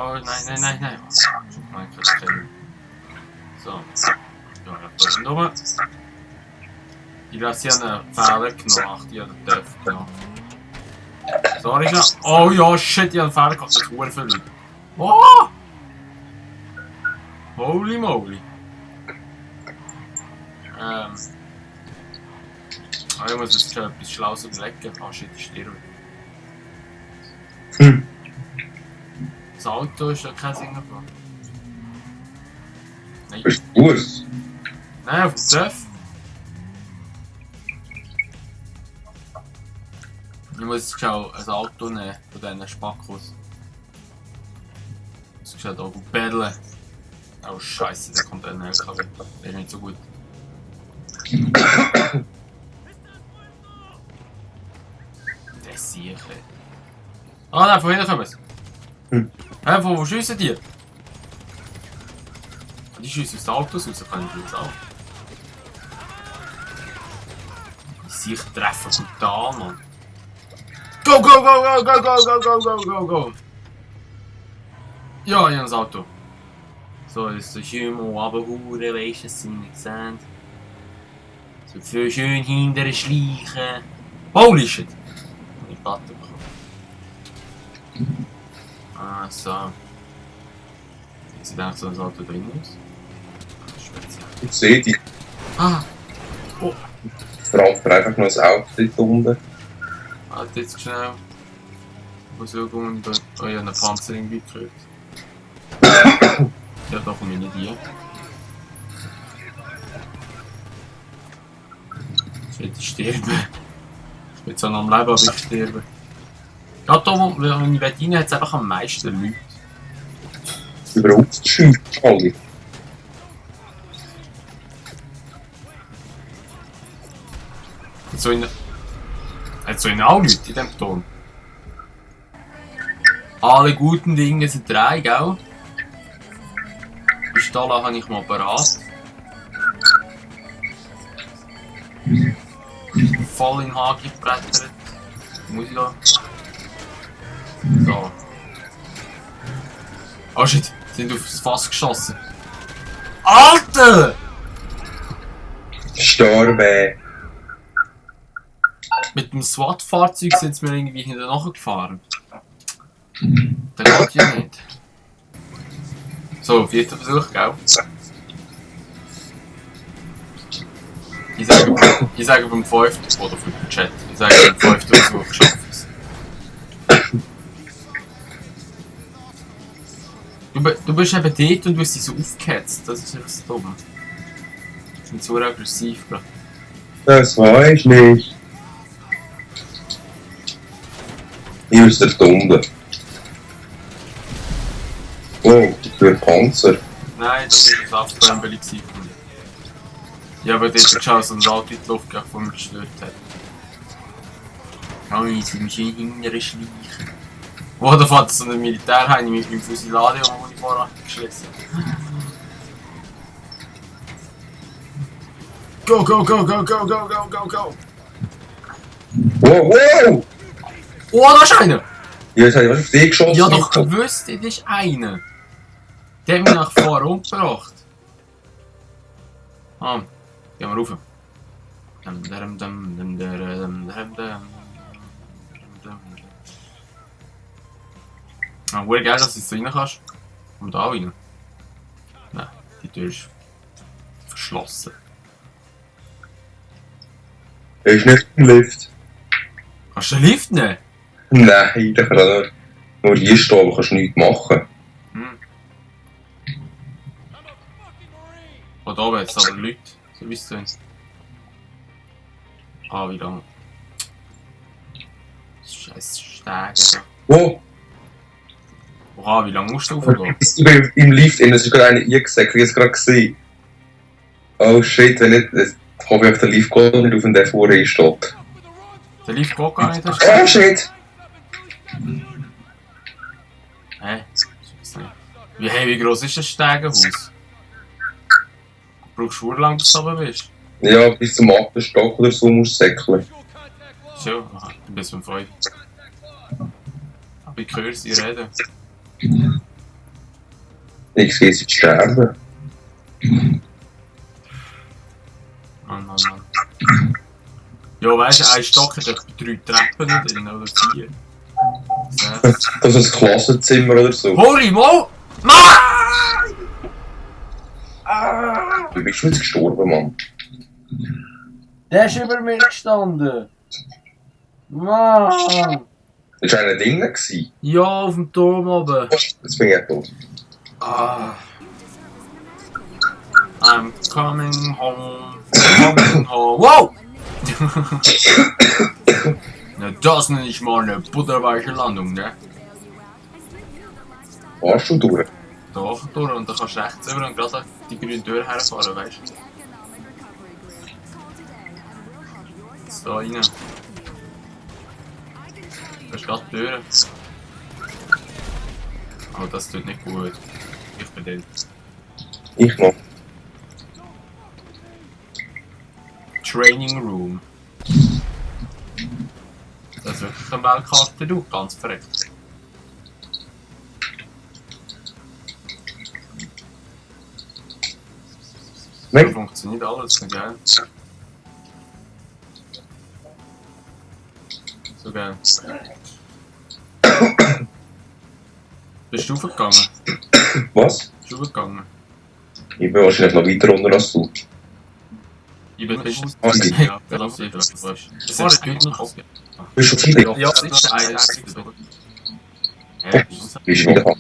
Oh, nein. Nein, ich kann so. Ja, da rum. Ich glaube, sie haben einen Fehler gemacht. Ich habe den Töpf genommen. Sorry, schon. Oh ja, shit, ich habe einen Fehler gemacht. Das ist sehr viel Leute. Oh! Holy moly. Ich muss jetzt etwas Schlaues überlegen. Ah, shit, ich sterbe. Das Auto ist ja kein Sinn davon. Nein. Bist du Fuß? Nein, auf dem Töpf. Ich muss jetzt schon ein Auto nehmen von diesen Spackos. Ich muss schon hier paddeln. Oh Scheiße, da kommt ein LKW. Der ist nicht so gut. Der ist sicher. Ah, nein, von hinten kommen sie. Hä, wo schiessen die? Die schiessen aus den Autos raus, kann ich jetzt auch. Die sich treffen brutal, Mann. Go! Ja, ich habe das Auto. So, ist so schön mal runterhauen, weisst du, dass sie nicht sehen. So viel schön hinterher schleichen. Holy shit! Ich hab Platte bekommen. Ah, so. Wie sieht eigentlich so ein Auto drin aus? Speziell. Ich sehe die. Ah! Oh! Fragt einfach noch ein Outfit unten. Halt jetzt schnell. Ich muss schauen, oh, ich habe eine Panzerung gekriegt. Ja, da komme ich nicht hier. Ich sterbe. Ich bin zwar noch am Leben, aber ich sterbe. Ja, da wo ich rein hat es einfach am meisten Leute. Überhaupt schützt alle. Hat so in auch Leute in diesem Ton. Alle guten Dinge sind drei, gell? Pistole habe ich mal parat. Voll in den Haken gebrettert. Muss ich da? So. Oh shit, sind aufs Fass geschossen. Alter! Starbe. Mit dem SWAT-Fahrzeug sind sie mir irgendwie hinterher gefahren. Das geht ja nicht. So, vierter Versuch, gell? Ich sage beim fünften, oder für den Chat, ich sage beim fünften Versuch schaffe ich es. Du bist eben dort und du hast sie so aufgehetzt, das ist echt so dumm. Die sind so aggressiv gerade. Das weiß ich nicht. Hier ist der Tunde. Oh, für Panzer. Nein, das war ein Saftbämbeli. Ja, aber dort hat schon so ein Auto in die Luft gegangen, das mich gestört hat. Oh, ich bin schön hinterher schleichen. Wo da fährt so ein Militärheini mit meinem Fusiladio, den ich vorher geschossen habe. Go! Wow! Oh, da ist einer! Ja, jetzt habe ich was auf dich geschossen. Ja, doch gewusst, das ist einer. Der hat mich nach vorne umgebracht. Ah, gehen wir rauf. Ah, geil, dass du jetzt rein kannst. Komm da rein. Nein, die Tür ist verschlossen. Er ist nicht im Lift. Kannst du den Lift nehmen? Nein, da kann er nur hier stehen, aber kannst nichts machen. Von da oben hat es aber Leute, so wie es tun. Ah, wie lange? Scheiß Stege da. Wo? Oha, wie lange musst du raufgehen? Ich bin im Lift drin, es ist gerade einer eingesackt, ich habe es gerade gesehen. Oh shit, wenn nicht, dann habe ich auf den Lift geholt und nicht auf den, der vor ihm steht. Der Lift geht gar nicht, hast du gesagt? Oh shit! Hä? Wie gross ist das Stegenhaus? Du brauchst du lang, bis du oben bist? Ja, bis zum 8. Stock oder so musst du säckeln. So, aha, du bist beim 5. Aber ich höre sie reden. Ich sehe sie sterben. Mann. Ja, weißt du, ein Stock hat etwa 3 Treppen drin, oder 4. 6. Das ist ein Klassenzimmer oder so. Holy Mo! Nein! Du bist jetzt gestorben, Mann. Der ist über mir gestanden. Mann! Das war einer drinnen gewesen. Ja, auf dem Turm oben. Jetzt bin ich ja tot. Ah. I'm coming home. Coming home. Wow! Na, das nenne ich mal eine butterweiche Landung, ne? Warst du durch? Doch, durch und dann kannst du rechts über und gerade die grüne Tür herfahren, weißt du? Jetzt da rein. Da ist gerade die Tür. Aber das tut nicht gut. Ich bin dort. Ich noch. Training Room. Das ist wirklich eine Weltkarte, du, ganz verreckt. Da Nein. funktioniert alles, gell? So geil. Bist du aufgegangen? Was? Bist du aufgegangen? Ich bin wahrscheinlich noch weiter runter als du. Ich bin nicht. Okay. Ja, da lass ich das. Das ist gut noch ausgehen. Bist du wieder? Ja, das ist ein einziges. Bist du wieder da?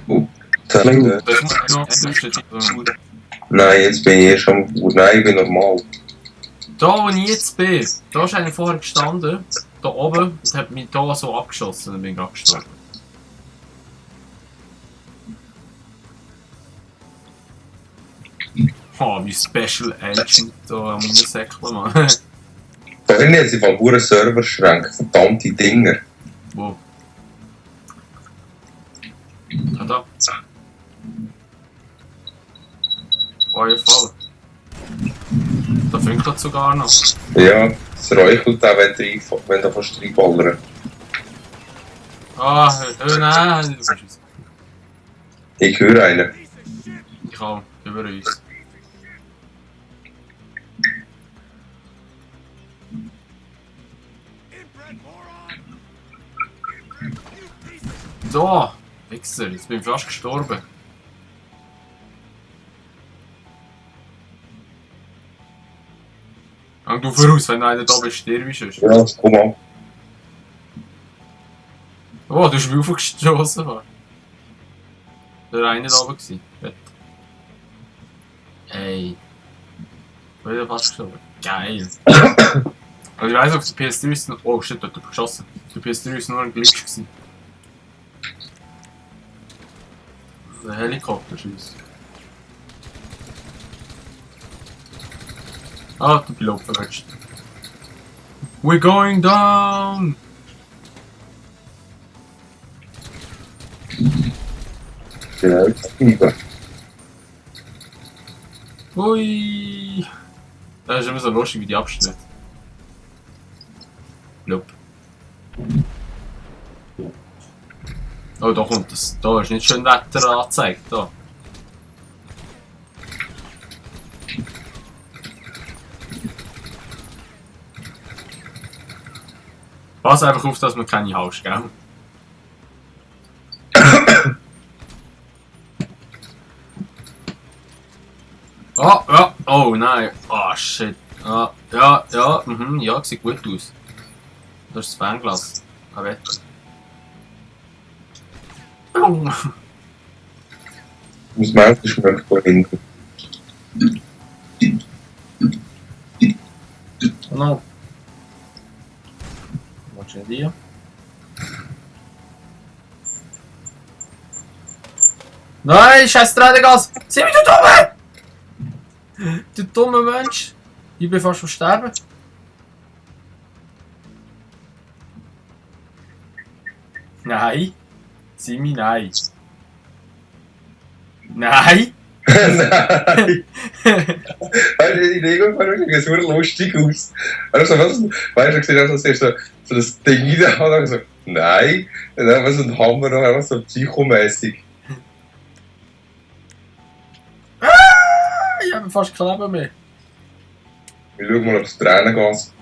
Oh. Das muss noch zwischen. Nein, jetzt bin ich erst am... Nein, ich bin normal. Da, wo ich jetzt bin, da ist einer vorher gestanden, da oben, und hat mich da so abgeschossen, dann bin ich gerade gestorben. Oh, wie Special Agent da an meinen Säckchen, Mann. Da hinten hat sie von hohen Serverschränken, verdammte Dinger. Wo? Ah, da. Feuerfall. Da funkelt sogar noch. Ja, es räuchelt auch, wenn du fast reinballern. Ah, nein, Ich höre einen. ich habe über uns. So, Wichser, jetzt bin ich fast gestorben. Gang du voraus, wenn einer da bist, stirbst du. Ja, komm an. Oh, du bist wie aufgestossen. Da war einer da oben. Ey. Ich bin fast gestorben. Geil. Also ich weiss, auf der PS3 ist noch... Oh shit, da hat er geschossen. Auf der PS3 ist nur ein Glitch gewesen. Der Helikopter schießt. Ah, der Pilot verrutscht. We're going down! Genau, lieber. Hui! Das ist immer so lustig wie die Abschnitte. Nope. Oh, da kommt das. Da ist nicht schön Wetter angezeigt. Da. Pass einfach auf, dass man keine haust, gell? Oh, ja, oh nein. Oh shit. Ah, ja, ja, sieht gut aus. Das ist das Fernglas. Ah, wette. Das Maus ist mir irgendwo hinten. Oh no. Was ist hier? Nein, scheiß Treibgas! Sieh mich, du Dumme! Du dumme Mensch! Ich bin fast am Sterben. Nein! Simi, nein! Nein! Nein! Weißt du, die Lego-Verrückung sieht so lustig aus. Also, was? Weißt du, ich sehe, dass er so das Ding reinhat und so. Nein, dann haben wir so einen Hammer noch, einfach so psychomäßig. Ich habe fast kein Leben mehr. Wir schauen mal, ob es Tränengas